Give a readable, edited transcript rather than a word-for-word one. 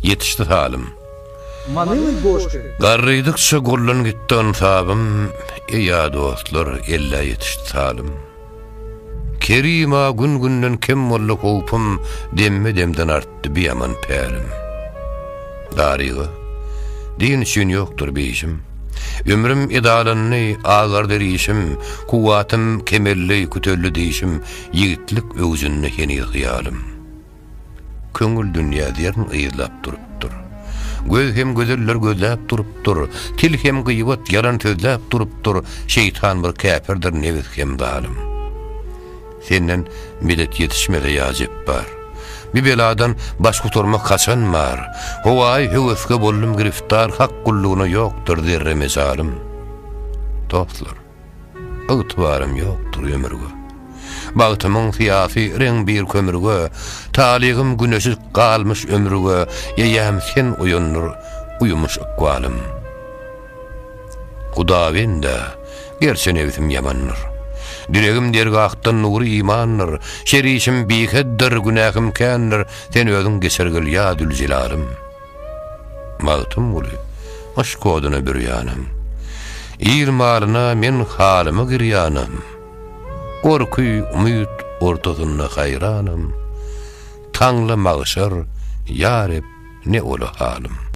Ýetişdi salym. Manyly goşgy. Garrydykça goldan gitdi ynsabym, Eý-a dostlar, ellä ýetişdi salym. Kerim-a gün-günden kem boldy howpum, Demme-demden artdy bi ýaman pälim. Daryga, din üçin ýokdur beýşim. Ömrüm edalandy, agardy rişim, Kuwwatym kemeldi, küteldi dişim, Ýigitlik öwjünde heniz hyýalym. Köňül dünýä zerin yzlap durupdyr. Göz hem gözeller gözläp durupdyr. Til hem gyýbat, ýalan sözläp durupdyr. Şeýtan bir käpirdir, nebis hem zalym. Senden medet ýetişmese ýa Jepbar. Bi beladan baş gutarmak haçan bar? Howaýy höwesge boldum giriftar, Hak gullugyna ýokdur zerre mejalym. Dostlar! Ygtybarym ýokdur ömürge. Bagtymyň syýasy reň bir kömürge, Talygym güneşi galmyş ömürge, Eýäm sen oýandyr uýumyş ykbalym. Hudawend-ä, gerçe nebsim ýamandyr. Dilegim dergahdan nury imandyr, Şer işim biheddir, günähim kändir, Sen özüň geçirgil ýa Züljelalym. Magtymguly, yşk oduna bürýanym. Il malyna men halymy girýanym. Gorky, umyt ortasynda haýranym. Taňla magşar, ýa Reb, ne ola halym.